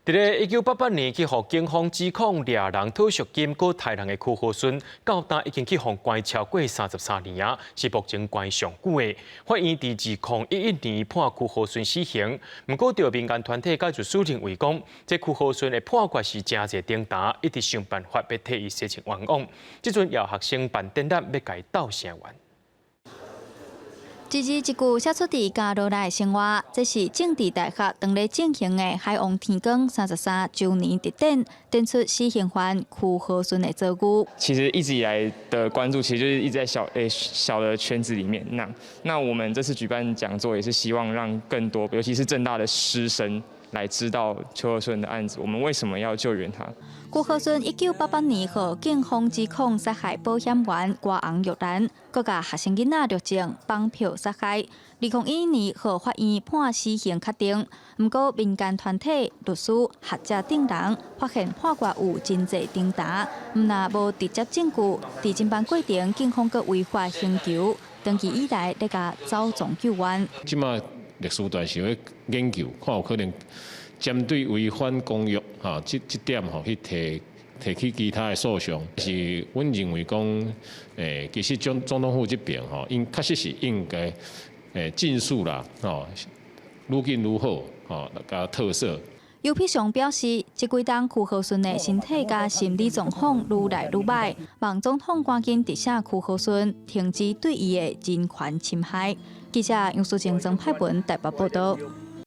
佇咧1988年去予警方指控掠人討贖金、閣刣人的邱和順，到今已經去予關超過33年啊，是目前關上久的。法院佇2011年判邱和順死刑，毋過著民間團體佮律師認為講，這邱和順的判決是誠濟頂擔，一直想辦法欲替伊洗清冤枉。這陣有學生辦展覽，欲共伊鬥聲援。一字一句寫出佇監牢內的生活，這是政治大學當咧進行的海王天光33週年特展，展出死刑犯邱和順的遭遇。其實一直以來的關注，其實就是一直在小小的圈子裡面。那我們這次舉辦講座，也是希望讓更多，尤其是政大的師生來知道邱和順的案子，我們為什麼要救援他？邱和順1988年予警方指控殺害保險員郭洪玉蘭，閣共學生囡仔錄證綁票殺害。2011年予法院判死刑確定，毋過民間團體、律師、學者等人發現判決有真濟頂擔，毋但無直接證據，佇偵辦過程警方閣違法刑求，長期以來咧共走傱救援。這馬律師團是咧研究，看有可能針對違反公約吼，這點吼去提起其他的訴訟，是阮認為講，其實總統府這邊吼，𪜶確實是應該盡速啦，吼，愈緊愈好，吼，共特赦。尤丕祥表示，這幾冬邱和順的身體佮心理狀況愈來愈䆀，望總統趕緊特赦邱和順，停止對伊的人權侵害。記者楊淑靜、曾派文台北報道。